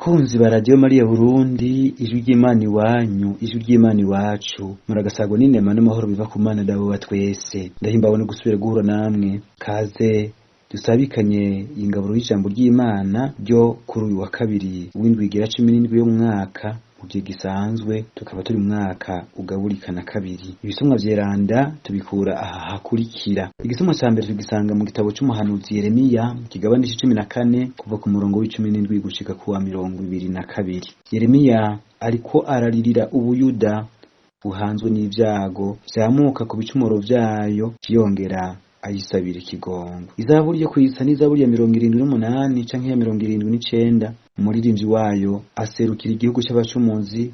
Bakunzi ba Radiyo Mariya Burundi, ijwi ry'Imana iwanyu, ijwi ry'Imana iwacu, muragasagwa n'inema n'amahoro biva ku Mana Dawe wa twese. Ndahimbawe no gusubira guhura namwe. Kaze dusabikanye ingaburo y'ijambo ry'Imana ryo kuri uyu wa kabiri w'indwi igira 17 y'umwaka mu gihe gisanzwe, tukaba turi mu mwaka ugaburikana kabiri. Ibisomwa vyeranda tubikura aha hakurikira. Igisomwa ca mbere tugisanga mu gitabo c'umuhanuzi Yeremiya, kigabane 14 kuva ku murongo w'17 gushika ku wa 22. Yeremiya ariko araririra Ubuyuda buhanzwe n'ivyago vyamuka ku bicumuro vyayo, yongera ayisabira ikigongo. Izaburi yo kwisa n'izaburi ya 78 canke ya 79, umuririmbyi wayo aserukira igihugu c'abacumuzi,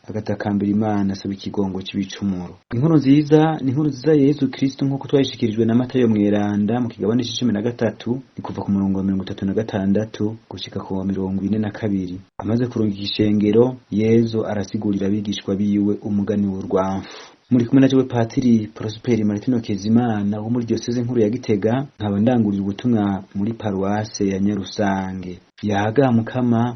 agatakambira Imana asaba ikigongo c'ibicumuro. Inkuru nziza ni inkuru nziza ya Yezu Kristo nk'uko twayishikirijwe na Matayo Mweranda mu kigabane c'13, ni kuva ku murongo wa 36 gushika ku wa 42. Amaze kurungika ishengero, Yezu arasigurira abigishwa biwe umugani w'urwamfu. Muri kumwe na jewe Patiri Prosperi Martino Kezimana wo muri Diocese nkuru ya Gitega, nkaba ndangurira ubutumwa muri paruwase ya Nyarusange. Yaga Mukama,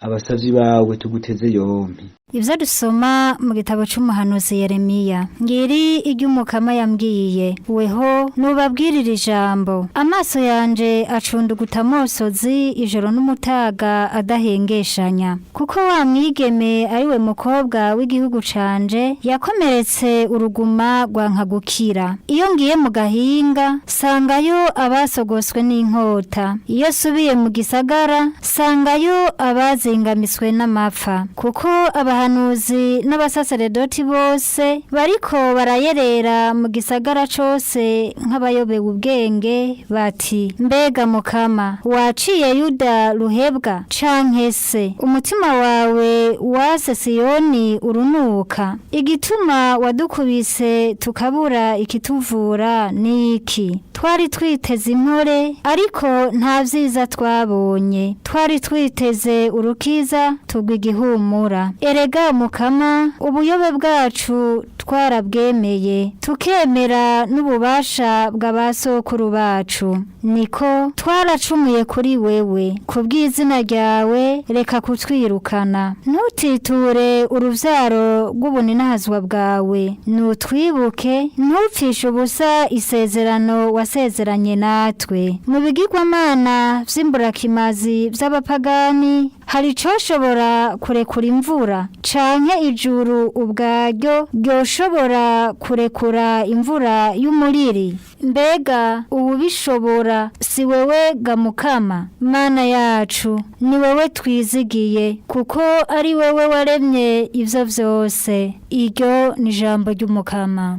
abasavyi bawe tuguteze yompi. Ivyo dusoma mu gitabo c'umuhanuzi Yeremiya. Ngiri iry'Umukama yambwiye, weho nubabwirira ijambo. Amaso yanje acunduguta amosozi ijoro n'umutaga adahengeshanya. Kuko wa mwigeme ari we mukobwa w'igihugu canje yakomeretse uruguma rwanka gukira. Iyo ngiye mu gahinga sangayo abasogoswe n'inkota. Iyo subiye mu gisagara sangayo abazingamiswe n'amapfa. Kuko abahanuzi n'abasaseredoti bose bariko barayerera mu gisagara cose nk'abayobewe ubwenge bati: mbega Mukama, waciye Yuda ruhebwa canke se umutima wawe wase Siyoni urunuka? Igituma wadukubise tukabura ikituvura niki? Twari twiteze impore ariko nta vyiza twabonye, twari twiteze urukiza tugwa igihumura. Erega Mukama, ubuyobe bwacu twarabwemeye, tukemera n'ububasha bw'abasokuru bacu. Niko twaracumuye kuri wewe, kubw'izina ryawe reka kutwirukana. Ntutiture uruvyaro rw'ubuninahazwa bwawe, nutwibuke, ntupfishe ubusa isezerano wasezeranye natwe. Mu bigirwamana vy'imburakimazi vy'abapagani hari icoshobora kurekura imvura, canke ijuru ubwaryo ryoshobora kurekura imvura y'umuriri? Mbega uwubishobora si wewe ga Mukama? Mana yacu, ni wewe twizigiye, kuko ari wewe waremye ivyo vyose. Iryo ni ijambo ry'Umukama.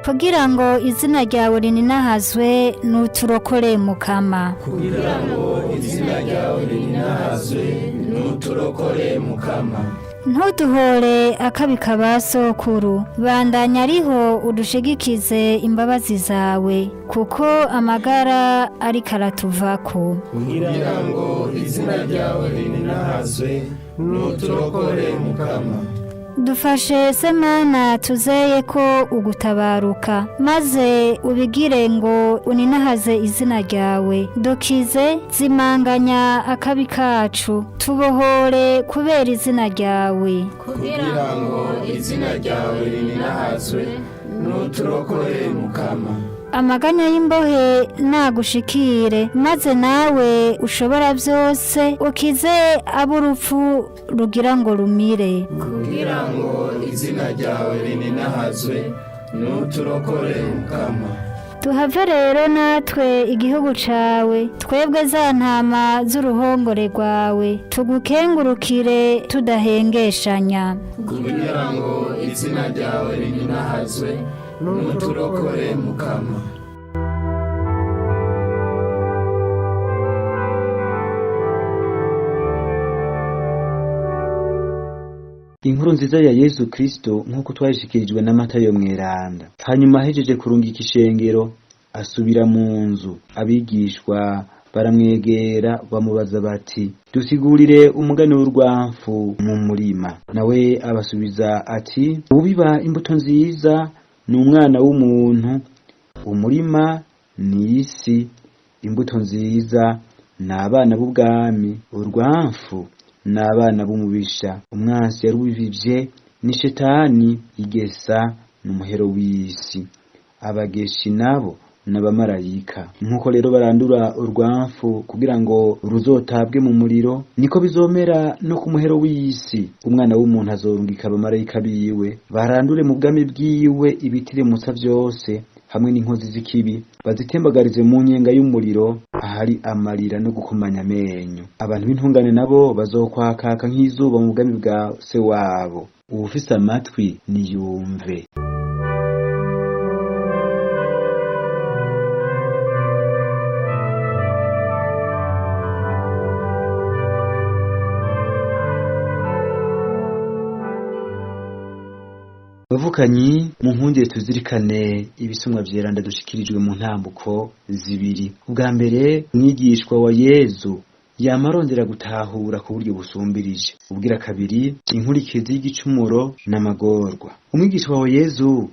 Kugira ngo izina ryawe rininahazwe, nuturokore Mukama. Kugira ngo izina ryawe rininahazwe, nuturokore Mukama. Ntuduhore akabi ka sokuru, bandanya ariho udushigikize imbabazi zawe, kuko amagara ariko aratuvako. Kugira ngo izina ryawe rininahazwe, nuturokore Mukama. Dufashe se Mana, tuzeye ko ugutabaruka, maze ubigire ngo uninahaze izina ryawe. Dukize, zimanganya akabi kacu, tubohore kubera izina ryawe. Kugira ngo izina ryawe rininahazwe, nuturokore Mukama. Amaganya y'imbohe nagushikire, maze nawe ushobora byose ukize ab'urupfu rugira ngo rumire. Kugira ngo izina ryawe rininahazwe, nuturokore Mukama. Tuhave rero natwe igihugu cawe, twebwe za ntama z'uruhongore rwawe, tugukengurukire tudahengeshanya. Kugira ngo izina ryawe rininahazwe, nuturokore Mukama. Inkuru nziza ya Yezu Kristo nk'uko twayishikirijwe na Matayo Mweranda. Hanyuma ahejeje kurungika ishengero, asubira mu nzu. Abigishwa baramwegera bamubaza bati: dusigurire umugani w'urwamfu mu murima. Nawe abasubiza ati: ubiba imbuto nziza ni umwana w'umuntu, umurima ni isi, Imbuto nziza ni abana b'ubwami, urwamfu ni abana b'umubisha. Umwansi yarubivye ni Shetani, igesa n'umuhero w'isi, abageshi nabo n'abamarayika. Nk'uko rero barandura urwamfu kugira ngo ruzotabwe mu muriro, niko bizomera no ku muhero w'isi. Umwana w'umuntu azorungika abamarayika biwe, barandure mu bwami bwiwe ibitirimutsa vyose hamwe n'inkozi z'ikibi, bazitembagarize mu nyenga y'umuriro, ahari amarira no gukomanya amenyo. Abantu b'intungane nabo bazokwakaka nk'izuba mu bwami bwa se wabo. Uwufise amatwi niyumve. Bavukanyi, mu nkundire tuzirikane ibisomwa vyeranda dushikirijwe mu ntambuko zibiri. Ubwa mbere, umwigishwa wa Yezu yama arondera gutahura ku buryo busumbirije. Ubwira kabiri, inkurikizi y'igicumuro n'amagorwa. Umwigishwa wa Yezu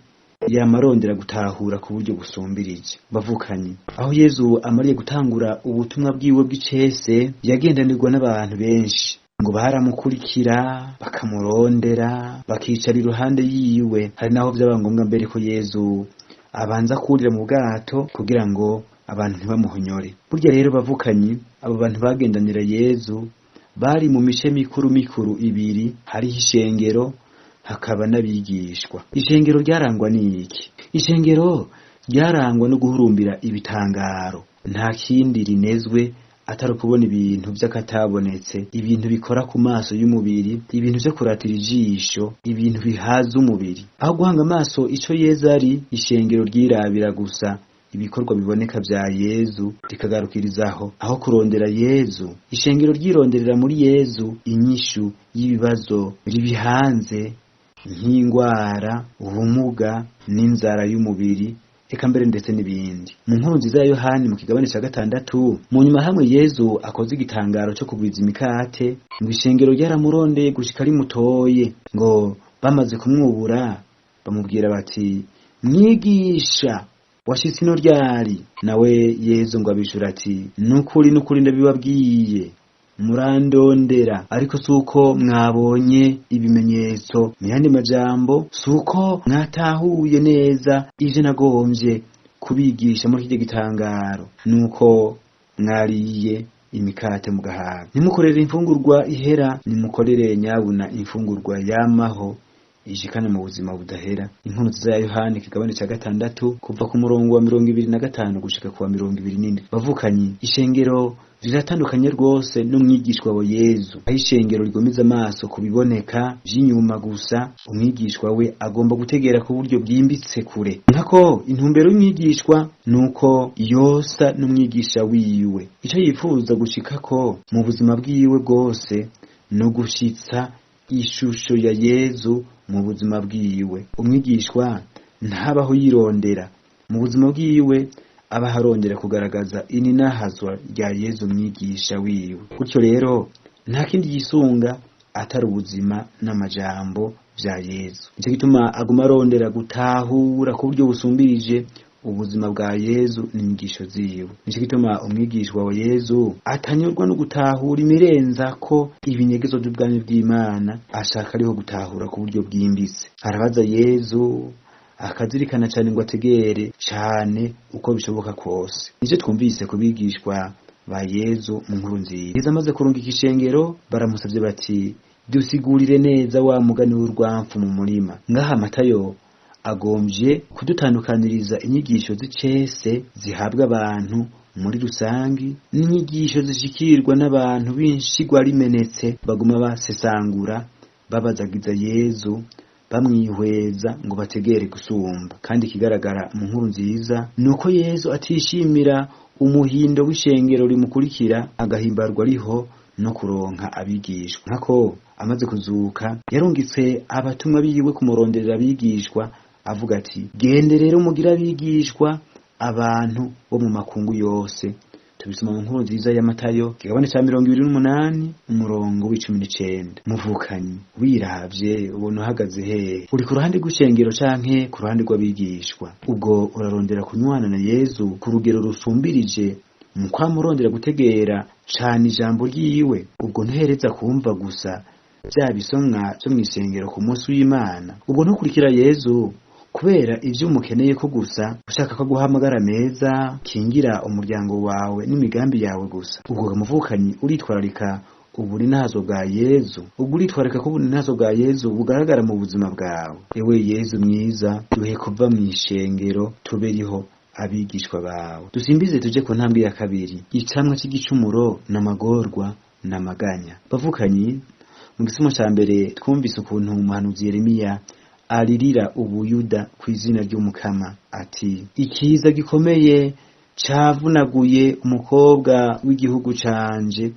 yama arondera gutahura ku buryo busumbirije. Bavukanyi, aho Yezu amariye gutangura ubutumwa bwiwe bw'icese, yagendanirwa n'abantu benshi ngo baramukurikira, bakamurondera, bakicara iruhande yiwe. Hari naho vyaba ngombwa mbere ko Yezu abanza kurira mu bwato kugira ngo abantu ntibamuhonyore. Burya rero bavukanyi, abo bantu bagendanira Yezu bari mu mice mikuru mikuru ibiri, hariho ishengero hakaba n'abigishwa. Ishengero ryarangwa n'iki? Ishengero ryarangwa no guhurumbira ibitangaro, nta kindi rinezwe atari ukubona ibintu vy'akatabonetse, ibintu bikora ku maso y'umubiri, ibintu vyo kuratira ijisho, ibintu bihaza umubiri. Aho guhanga amaso ico Yezu ari, ishengero ryirabira gusa ibikorwa biboneka vya Yezu rikagarukirizaho. Aho kurondera Yezu, ishengero ryironderera muri Yezu inyishu y'ibibazo ribihanze, nk'ingwara, ubumuga n'inzara y'umubiri, eka mbere ndetse n'ibindi. Mu nkuru nziza ya Yohani mu kigabane ca 6, mu nyuma hamwe Yezu akoze igitangaro co kugwiza imikate, ngo ishengero ryaramurondeye gushika rimutoye. Ngo bamaze kumwubura bamubwira bati: mwigisha, washitse ino ryari? Nawe Yezu ngo abishura ati: nukuri nukuri ndabibabwiye, murandondera ariko suko mwabonye ibimenyetso. Mu yandi majambo, suko mwatahuye neza ivyo nagomvye kubigisha muri kirya gitangaro, nuko mwariye imikate mugahaga. Nimukorere imfungurwa ihera, nimukorere nyabuna imfungurwa yamaho ishikana mu buzima budahera. Inkuru nziza ya Yohani kigabane ca 6 kuva ku murongo wa 25 gushika ku wa 27. Bavukanyi, ishengero riratandukanye rwose n'umwigishwa wa Yezu. Aho ishengero rigomeza amaso ku biboneka vy'inyuma gusa, umwigishwa we agomba gutegera ku buryo bwimbitse kure. Nkako intumbero y'umwigishwa nuko yosa n'umwigisha wiwe. Ico yifuza gushikako mu buzima bwiwe bwose no gushitsa ishusho ya Yezu mu buzima bwiwe. Umwigishwa ntabaho yirondera mu buzima bwiwe, aba arondera kugaragaza ininahazwa rya Yezu mwigisha wiwe. Gutyo rero nta kindi yisunga atari ubuzima n'amajambo vya Yezu. Nico gituma aguma arondera gutahura ku buryo busumbirije ubuzima bwa Yezu n'inyigisho ziwe. Nico gituma umwigishwa wa Yezu atanyurwa no gutahura imirenza ko ibinyegezo by'ubwami bw'Imana, ashaka ariho gutahura ku buryo bwimbitse. Arabaza Yezu, akazirikana cyane ngo ategere cyane uko bishoboka kose. Nico twumvise kubigishwa ba Yezu mu nkuru nziza. Yezu amaze kurungika ishengero, baramusavye bati: dusigurire neza wa mugani w'urwamfu mu murima. Ngaha Matayo agomvye kudutandukaniriza inyigisho z'icese zihabwa abantu muri rusangi n'inyigisho zishikirwa n'abantu b'inshigwa rimenetse, baguma basesangura babazagiza Yezu, bamwihweza ngo bategere gusumba. Kandi ikigaragara mu nkuru nziza nuko Yezu atishimira umuhindo w'ishengero rimukurikira, agahimbarwa ariho no kuronka abigishwa. Nkako amaze kuzuka yarungitse abatumwa biwe kumuronderera abigishwa, avuga ati: gende rero mugire abigishwa abantu bo mu makungu yose. Tubisoma mu nkuru nziza ya Matayo kigabane ca 28 umurongo w'19. Muvukanyi, wiravye ubona uhagaze hehe? Uri ku ruhande rw'ishengero canke ku ruhande rw'abigishwa? Ubwo urarondera kunywana na Yezu ku rugero rusumbirije Mu kwamurondera gutegera cane ijambo ryiwe, ubwo ntuhereza kumva gusa vya bisomwa vyo mw'isengero ku munsi w'Imana. Ubwo ntukurikira Yezu kubera ivyo umukeneye ko gusa, ushaka ko aguha amagara meza, kingira umuryango wawe n'imigambi yawe gusa. Ubwo muvukanyi uritwararika ubuninahazo bwa Yezu, ubwo uritwararika ko ubuninahazo bwa Yezu bugaragara mu buzima bwawe. Ewe Yezu mwiza, duhe kuva mw'ishengero tuberiho abigishwa bawe. Dusimbize tuje ku ntambwe ya kabiri, icamwa c'igicumuro n'amagorwa n'amaganya. Bavukanyi, mu gisomo ca mbere twumvise ukuntu umuhanuzi Yeremiya aririra Ubuyuda kw'izina ry'Umukama ati: ikiza gikomeye cavunaguye umukobwa w'igihugu canje,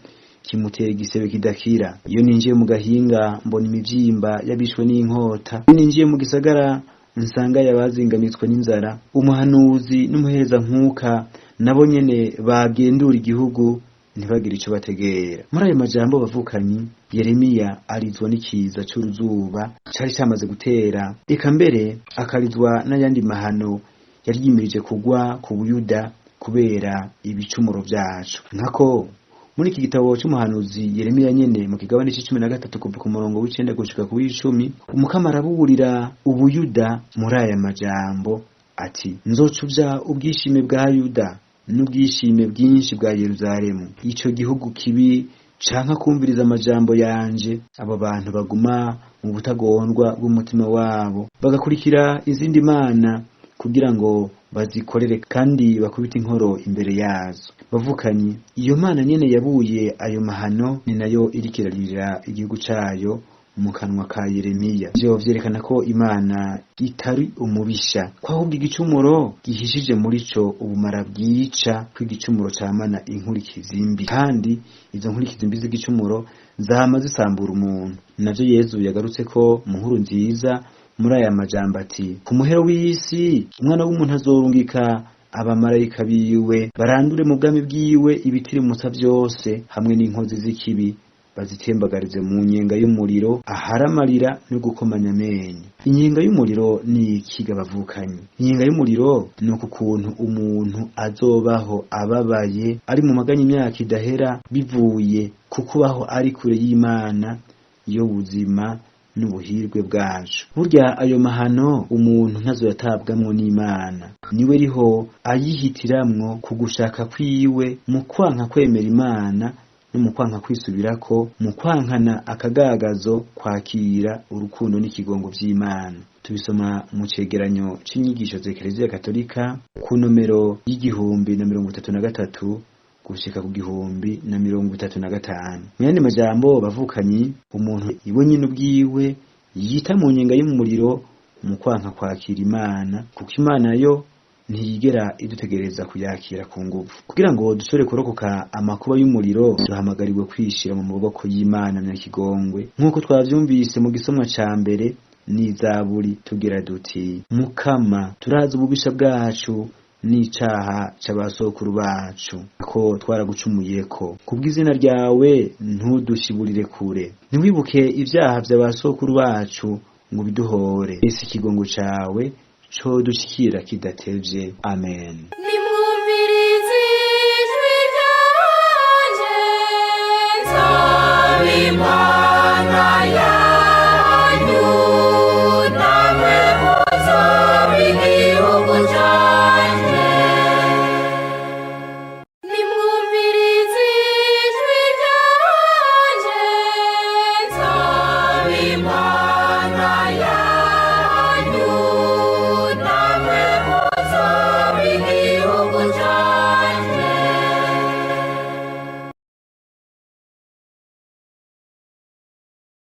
kimutera igisebe kidakira. Iyo ninjiye mu gahinga mbona imivyimba y'abishwe n'inkota, iyo ninjiye mu gisagara nsanga yabazingamitswe n'inzara. Umuhanuzi n'umuhereza nkuka nabo nyene bagendura igihugu ntibagire ico bategera. Muri ayo majambo bavukanyi, Yeremiya arizwa n'ikiza c'uruzuba cari camaze gutera, eka mbere akarizwa n'ayandi mahano yari yimirije kugwa ku Buyuda kubera ibicumuro vyacu. Nkako muri iki gitabo c'umuhanuzi Yeremiya nyene, mu kigabane c'icumi na gatatu kuva ku murongo w'icenda gushika ku w'icumi, Umukama araburira Ubuyuda muri aya majambo ati: nzocuvya ubwishime bwa Yuda n'ubwishime bwinshi bwa Yeruzalemu. Ico gihugu kibi canka kumviriza amajambo yanje, abo bantu baguma mu butagondwa bw'umutima wabo, bagakurikira izindi mana kugira ngo bazikorere kandi bakubite inkoro imbere yazo. Bavukanyi, iyo mana nyene yabuye ayo mahano ni nayo iriko irarira igihugu cayo mu kanwa ka Yeremiya. Ivyo vyerekana ko Imana itari umubisha, ko ahubwo igicumuro gihishije muri co ubumara bwica, ko igicumuro camana inkurikizi mbi, kandi izo nkurikizi mbi z'igicumuro zama zisambura umuntu. Navyo Yezu yagarutse ko mu nkuru nziza muri aya majambo ati: ku muhero w'isi umwana w'umuntu azorungika abamarayika biwe barandure mu bwami bwiwe ibitirimutsa vyose hamwe n'inkozi z'ikibi, bazitembagarize mu nyenga y'umuriro aharamarira no gukomanya amenyo. Inyenga y'umuriro ni ikiga bavukanyi? Inyenga y'umuriro ni uku kuntu umuntu azobaho ababaye ari mu maganya imyaka idahera, bivuye ku kubaho ari kure y'Imana yo buzima n'ubuhirwe bwacu. Burya ayo mahano umuntu ntazoyatabwamwo n'Imana, niwe riho ayihitiramwo ku gushaka kwiwe, mu kwanka kwemera Imana no mu kwanka kwisubirako, mu kwankana akagagazo kwakira urukundo n'ikigongo vy'Imana. Tubisoma mu cegeranyo c'inyigisho za Eklezia Katolika ku nomero y'1033 gushika ku 1035. Mu yandi majambo bavukanyi, umuntu iwe nyine ubwiwe yita mu nyenga y'umuriro mu kwanka kwakira Imana, kuko Imana yo ntiyigera idutegereza kuyakira ku nguvu. Kugira ngo dushobore kurokoka amakuba y'umuriro, duhamagariwe kwishira mu maboko y'Imana nyakigongwe, nk'uko twavyumvise mu gisomwa ca mbere n'izaburi tugira duti: Mukama, turazi ububisha bwacu n'icaha c'abasokuru bacu, ko twaragucumuyeko. Kubw'izina ryawe ntudushiburire kure, ntiwibuke ivyaha vy'abasokuru bacu ngo biduhore. Ese ikigongo cawe codushikira kidatevye. Amen.